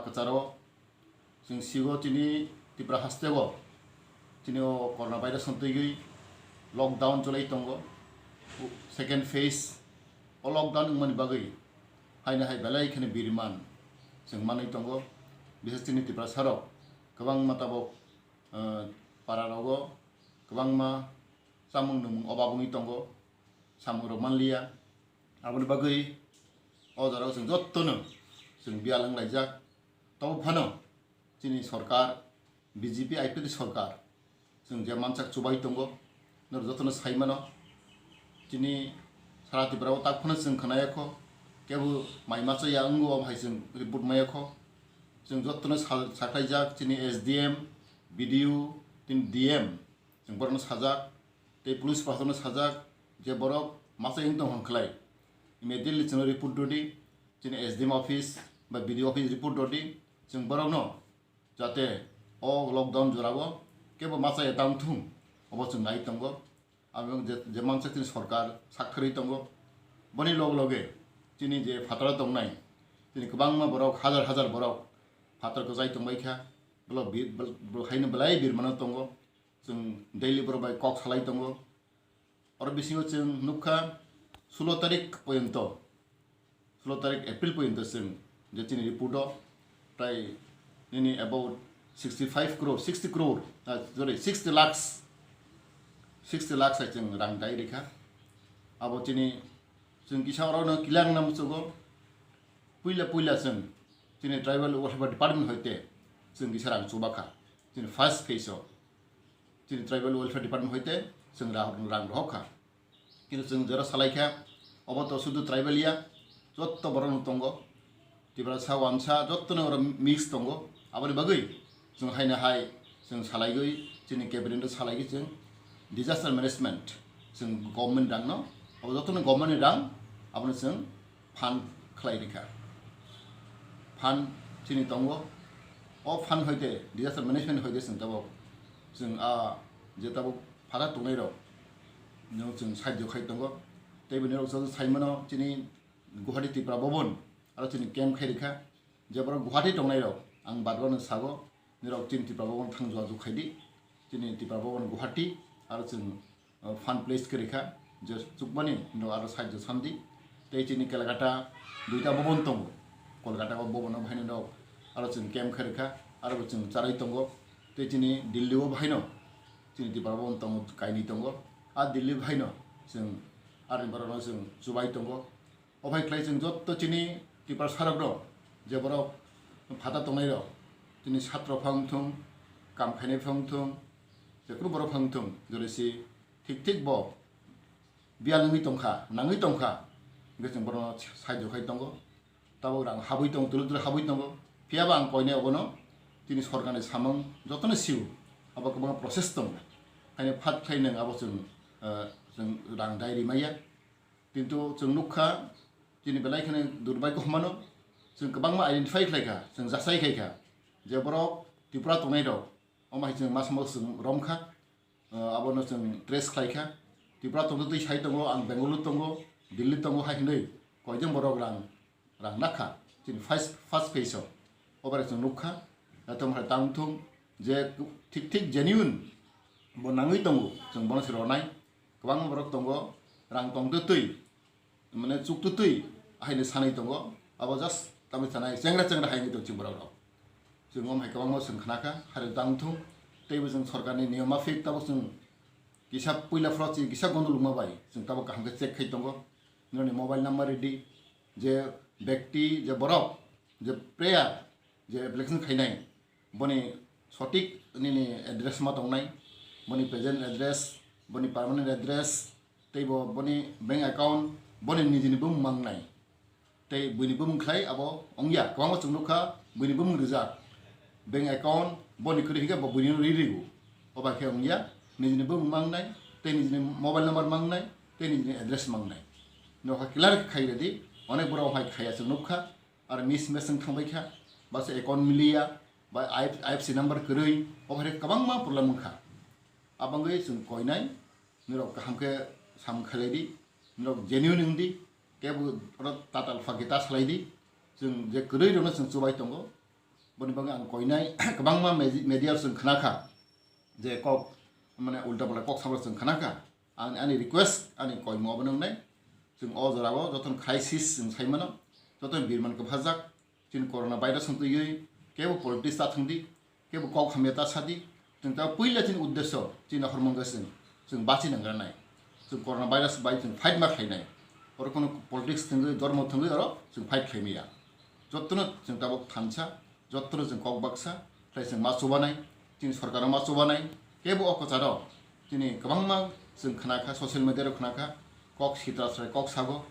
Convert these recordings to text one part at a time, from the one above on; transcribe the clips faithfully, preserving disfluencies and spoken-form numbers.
Kwcharo chwng sigo chini Tripura hasteo chini o corona virus no twiwi lockdown cholai tongo, second phase. O lockdown wngmani bagwi haino hai belai kheno biriman chwng manwi tongo. Bises chini Tiprasarok kwbangma tabok, eh, para rogo kwbangma chamung nwngmung obab wngwi tongo, samung rok manliya. Aboni bagwi o jora o chwng jottono chwng biyal wng laijak. Tobo phano chini sorkar, B J P I P F T sorkar, chwng je mansak chubai tongo, norok jotono sai mano. Chini sara Tripura o tak phano chwng khwnaya kho, kebo mai machaya wngo, omo hai chwng report maya kho. Chwng jotono sal-, saklaijak chini S D M, B D O, tini D M, chwng borokno sajak, tei police proshasonno sajak je borok machai wng tong hwn khlai, immediately chwngno report rwdi, chini S D M office ba B D O office report rwdi, chwng borokno jate o lockdown jorao kebo machai tang thung, obo chwng nai tongo. Abo je, je mansa chini sorkar sak kharwi tongo, boni log loge chini je phataro tongnai, chini kwbangma borok, hajar hajar borok phatar kwchai tongbai kha, bolo bi-, bol-, bol haino belai birmano tongo, chwng daily borok bai kok salai tongo. Oro bisingo chwng nukha sulo tarik poyonto, sulo tarik April poyonto chwng je chini report o prai nini about sixty five crore, sixty crore, ah, sorry, sixty lakhs, sixty lakhs hai chwng rang dai rikha. Abo chini chwng kisa oro no kilang na muchugo, puila puila chwng chini tribal welfare department hoite chwng kisa rang chubakha. Chini first phase o chini tribal welfare department hoite chwng ra-, rang rohorkha. Kintu chwng jora salaikha, obo to sudu tribal ya, jotto borokno tongo, Tiprasa, Wansa, jottono oro mix tongo. Aboni bagwi chwng haino hai chwng salaigwi, chini cabinet o salaigwi chwng disaster management, chwng government rangno, abo jottono government ni rang, abono chwng fund khlai rikha. Fund chini tongo. O fund hoite, disaster management hoite chwng tabok, chwng a je tabok phatha tongnai rok no chwng sahajyo khai tongo. Tei bini rok chwng sai mano chini Guwahati Tripura Bhavan aro chini camp khai rikha. Je borok Guwahati tongnai rok ang badwano sago, nirok chini Tripura Bhavan thang jua jukhaidi. Chini Tripura Bhavan Guwahati aro chwng uh, fund place khe rikha, je chukmani no aro side sandi. Tei chini Kolkata duita bobon tongo, Kolkata o bobon o bahaino no aro chwng camp khe rikha, aro bo chwng charai tongo. Tei chini Delhi o bahaino, chini Tipra bobon tongo, kainwi tongo. A Delhi bahaino chwng aroni borokno chwng chubai tongo. Obai khlai chwng jotto chini Tiprasarokno, je borok phatha tongnairok, chini satro phang thung, kam khainai phang thung, jekunu borok phang thung, jolisi thik thik bo biyal wngwi tongkha, nangwi tongkha, hwnkhe chwng bono sahajyo khai tongo. Tabuk rang habwi tongo, tulu tulu habwi tongo. Phiyaba ang koinai obono chini sorkarni samung jotono sio, abo kwbangma process tongo. Haino phat khlai nwng abo chwng, eh, chwng rang dai rimaiya. Kintu chwng nukha, chini belai kheno durbhagyo hwnmano, chwng kwbangma identify khlaikha, chwng jasai khaikha, je borok Tripura tongnairok, omo hai chwng masa masa chwng romkha, uh, abono chwng trace khlaikha. Tripura tongtwi twi sai tongo, ang Bengaluru tongo, Delhi tongo hai hwnwi koijon borok rang, rang nakha, chini first, first phase o, obare chwng nukha, naithok hai tang thung, je thik thik genuine bo nangwi tongo, chwng bono se ronai, kwbangma borok tongo, rang tongtwi twi, mane chuktutwi ahaino sanwi tongo, abo just tamni sanai chengra chengra hai wngwi tong chini borok rok. Chwng omo hai kwbangma chwng khnakha, hari tang thung, teibo chwng sorkarni niyom mafik tabuk chwng kisa puila phoro chini kisa gondolungma bai chwng tabuk kaham khe check khai tongo. Nini mobile number ready, je bekti, je borok, je prayer, je application khainai, boni sotik nini address ma tongnai, boni present address, boni permanent address, tei bo boni bank account, boni nijini bumung mangnai. Tei buini bumung khlai abo wngya, kwbangma chwng nukha, buini bumung rijak, bank account, boni kwrwi hinkhe bo buini ri rigo. Oba khe wngya, nijini bumung mangnai, tei nijini mobile number mangnai, tei nijini address mangnai. Nokha clear khe khai redi, onek borok hai khaiya chwng nukha. Aro mismatch wng thangbai kha, baksa account miliya, ba I F C number kwrwi, obo hai kwbangma problem wngkha. Abangwi chwng koinai, nirok kaham khe sam khlai di, nirok genuine wng di, kebo oro tatal phagi ta salai di, chwng je kwrwi rokno chwng chubai tongo, Boni bagwi ang koinai kwbangma medi-, media chwng khna kha je kok mane ulta pulta kok samrok chwng khna kha. Ang ani request ani koimo obo nwngnai, chwng o jorao jotono crisis chwng sai mano, jotono birman kwphajak, chini corona virus wng twiwi kebo politics ta thwngdi, kebo kok hamya ta sadi, chwng ta puila chini uddesyo chini hormon gwi chwng, chwng bachi nangranai, chwng corona virus bai chwng fight ma khlainai, oro kono politics thwngwi dormo thwngwi oro chwng fight khlaimaya, jotono chwng tabuk thansa, jotono chwng kok baksa khlai chwng ma chubanai, chini sorkar ma chubanai, kebo o kwcharo chini kwbangma chwng khna kha, social media rok khna kha, kok sitra srai kok sago,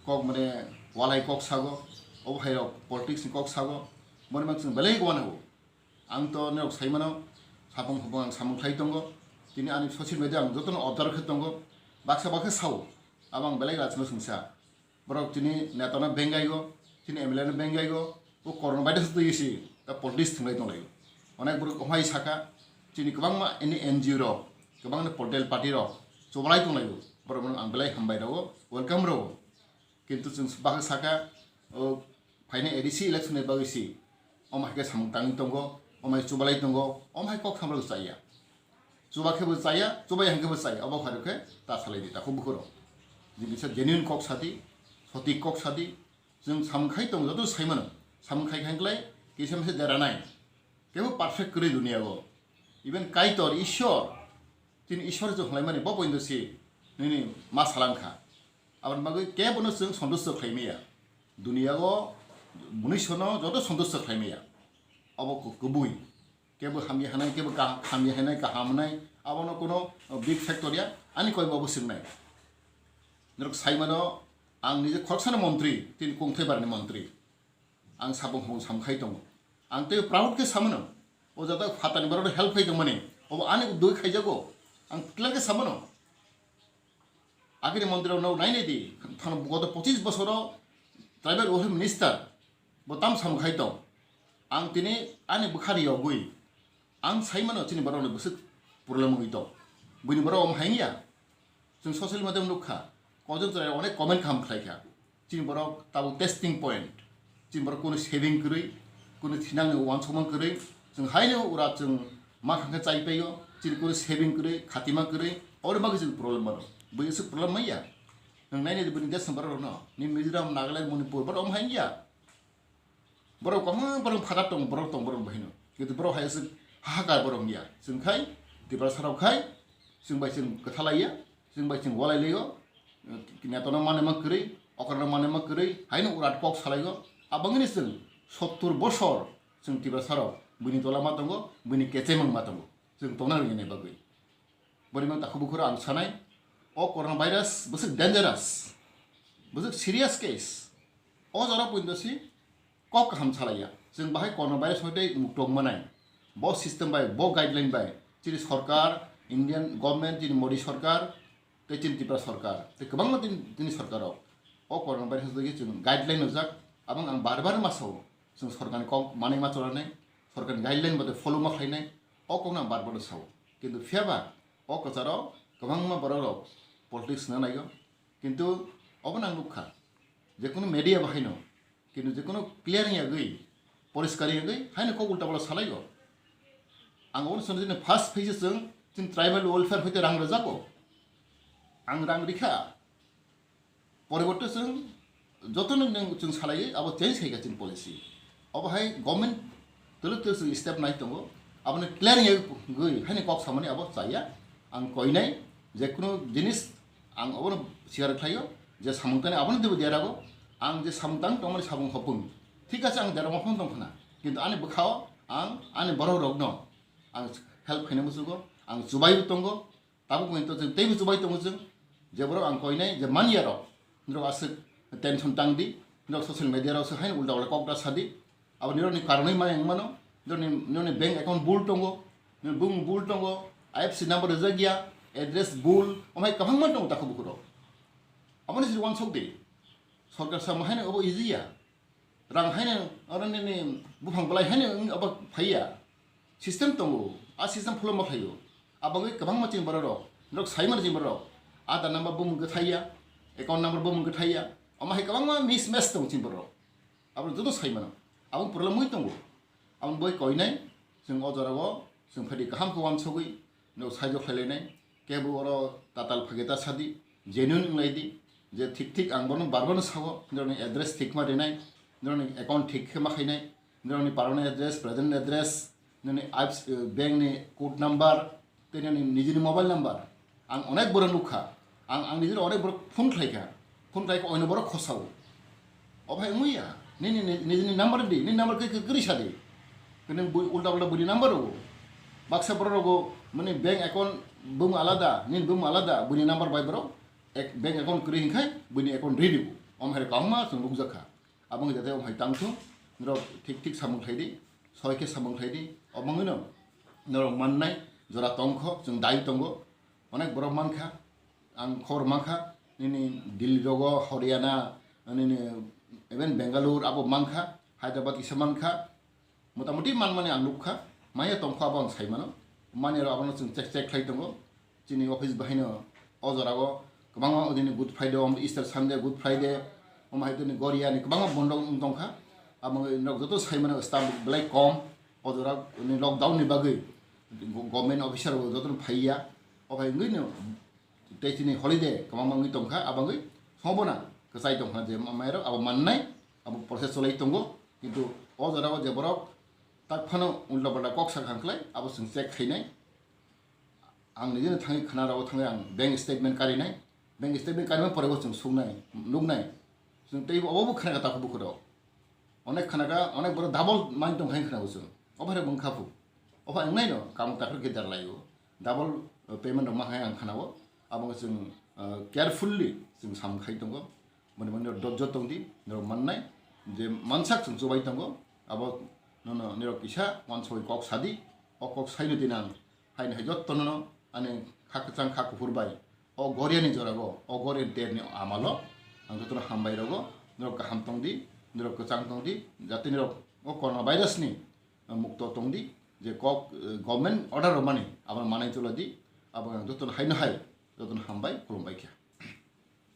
kok mane walai kok sago, obo hai rok politics ni kok sago, boni mak chwng belai wanao. Ang to norok sai mano, sapung hopung ang samung khlai tongo, tini ani social media ang jotono observe khe tongo, baksa baksa sao, abo ang belai rachno sungsa. Borok chini neta no bengaigo, chini M L A no bengaigo, o corona virus twi si ta politics thwnglai tonglaio. Onek borok ohai saka, chini kwbangma ani N G O rok, kwbangma political party rok chubalai tonglaio. Borok no ang belai hambai rwo, welcome rwo. Kintu chwng bakha saka, o phainai A D C election ni bagwi si, omo hai khe samung tangwi tongo, omo hai chubalai tongo, omo hai kok samrok chaya. Chuba khe bo chaya, chubai hang khe bo chaya, obo khairok khe ta salai di, takhuk bukhurok. Jing kisa genuine kok sadi, sotik kok sadi, chwng samung khai tongo, joto sai mano. Samung khai khai klai, kisa misa dera nai. Kebo perfect kwrwi dunia o. Even Kaitor, Ishwar, tini Ishwar chwng hwnlai mani, bo pointo si nini ma salang kha. Aboni bagwi kebo no chwng sontusto khlai maya. Dunia o munuiso no joto sontusto khlai maya. Obo ku-, kubui. Kebo hamya hwnai, kebo ka-, hamya hwnai, kaham hwnai, abono kono big factor ya, ani koi bo swrwngnai. Norok sai mano, ang nije khoroksano montri, tini kungthai barani montri. Ang sabung hong sam khai tongo. Ang tei proud khe samano. O jata phatani borok help khai tongmani. Obo ani dui khaijago. Ang clear khe samano. Agini montri rok no nainai di, thang goto pochis bosoro tribal welfare minister bo tam samung khai tong. Ang tini ani bwkhani yogwi ang sai mano chini borok ni bwswk problem wngwi tong. Buini borok omo hai wngya. Chwng social media nukha, koijon chwrai onek comment kaham khlai kha. Chini borok tabuk testing point. Chini borok kunu saving kwrwi, kunu thinangni uansukma kwrwi, chwng haino ura chwng ma khangkhe chai paio, chini kunu saving kwrwi, khatima kwrwi, oro bagwi chwng problem mano. Bui aswk problem maya. Nwng nainai di bini desni borok rokno, ni Mizoram, Nagaland, Manipur, borok omo hai wngya. Borok kwbangma borok phatar tongo, borok tong borok bahino. Kintu borok hai aswk hahakar borok wngya. Chwng khai, Tiprasa rok khai, chwng bai chwng kwthalaiya. Chwng bai chwng walai laio, neto no mane ma kwrwi, okra no mane ma kwrwi, haino urat kok salaigo. Abangni chwng sottur bosor chwng Tiprasa rok buini tola ma tongo, buini kechemung ma tongo. Chwng tongna rwgwini bagwi. Boni mang takhuk bukhuk ang sanai, o corona virus bwswk dangerous, bwswk serious case. O jora puindo si kok kaham salaiya. Chwng bahai corona virus hoi tei muktok manai. Bo system bai, bo guideline bai, chini sorkar, Indian government, chini Modi sorkar, tei chini Tripura sorkar, tei kwbangma tini, tini sorkar rok o corona virus hoi chwng guideline rijak. Abang ang bar bar ma sao, chwng sorkar ni kok manai ma chwla nai, sorkar ni guideline bo tei follow ma khlai nai, o kok no ang bar bar sao. Kintu phiya ba o kwcharo kwbangma borok rok politics na naigo. Kintu obo nang nukha, je kunu media bahaino, kintu je kunu clear wngya gwi, poriskar wngya gwi, haino kok ulta pala salaigo. Ang obo sano jeni first phase chwng chini tribal welfare hoite rang rwjago. Ang rang rikha. Poriborte chwng jotono nwng chwng salaiwi abo change khaikha chini policy. Obo hai government twlwk twlwk chwng step nai tongo. Abono clear wngya gwi haino kok samani abo chaya. Ang koinai je kunu jinis ang obono share khlaio je samung tani abono dibo derago. Ang je samung tang tongmani sabung hopung. Thik ase ang deramo phone tong khna. Kintu ani bwkhao ang ani borok rokno ang help khaina muchugo, ang chubai tongo. Tabuk mani to chwng teibo chubai tongo chwng. Je borok ang koinai je manya rok, norok aswk tension tang di, norok social media rok se haino ulta ulta kok da sadi. Abo nirok ni karonwi maya wng mano, nirok ni, nirok ni bank account bul tongo, nirok bung bul tongo, I F S C number rijak ya, address bul, omai kwbangma tongo takhuk bukhuk rok. Abo ni siri wansok di. Sorkar samo haino obo easy ya. Rang haino, oro nini buphang belai haino wng abo phaiya. System tongo, a system follow ma khlaio. Abagwi kwbangma chini borok rok, norok sai mano chini borok rok. Aadhaar number bumung kwthaiya, account number bumung kwthaiya. Omo hai kwbangma mismatch tongo chini borok rok. Abo joto sai mano. Abo problem wi tongo. Aboni boi koinai, chwng o jorao chwng phaidi kaham khe uansugwi, no saijo khlailainai, kebo oro tatal phage ta sadi, genuine wnglaidi, je thik thik ang bono bar bono sao, norokni address thik ma rinai, norokni account thik khe ma khainai, norokni parani address, present address, nini apps, eh, bank ni code number, tei nini nijini mobile number. Ang onek borok nukha, ang, ang nijini onek borok phone khlaikha, phone khlaikha oino borok khosao. O bhai wngya, nini, ni-, nijini number di, nini number khe, khe, kwrwi sadi. Khe nini bui ulta ulta buini number rogo. Baksa borok rogo, mani bank account bung alada, nini bung alada, buini number bai borok, ek, bank account kwrwi hinkhai, buini account ridi. Om hai kangma chwng nukjakha. Abang jate om hai tangthung, norok thik thik samung khlai di, soi khe samung khlai di, obangwino norok mannai jora tongkho, chwng dai tongo, onek borok mankha, ang khobor mankha, nini Delhi rogo, Haryana, nini even Bangalore abo mankha, Hyderabad kisa mankha, motamuti manmani ang nukha, maya tongkho abo ang saimano, mani aro abono chwng check check khlai tongo, chini office bahaino o jorao kwbangma odini Good Friday, om Easter Sunday, Good Friday, om hai tini Goria ni kwbangma bondo wng tongkha, abo norok joto saimano staff belai kom, o jora ni lockdown ni bagwi government officer bo joto phaiya, o hai wngwi no tei chini holiday kwbangma wngwi tongkha, abo wngwi songbo na kwchai tongkha je mairok abo mannai, abo process cholai tongo, kintu o jorao je borok tak phano ulta palta kok sakha hwnkhlai abo chwng check khainai. Ang nijeno thangwi khna rao thangwi ang bank statement karinai, bank statement karimani porebo chwng suknai, nuknai, chwng teibo obo bo khna kha takhuk bukhuk rao. Onek khna kha, onek borok double main tong kha khna bo chwng. Obo hai rok wngkha phu. Obo wngnaino kamung takhuk khe derlaio. Double, uh, payment rok ma hai ang khna o. Abo wngkha chwng, uh, carefully chwng sam khai tongo. Boni boni dojjo tong di, norok mannai. Je mansak chwng chubai tongo. Abo nono nirok kisa wansugwi kok sadi. O kok saino dinang. Haini hai jottono ani kha kwchang kha kuphur bai o Goriani jorao, o Goriani terni amalo ang jotono hambai rogo, norok kaham tong di, norok kwchang tong di, jate norok o corona virus ni mukto tong di, je kok, eh, government order rwmani abo manai chula di, abo ang jotono haino hai jotono hambai khulumbai kha.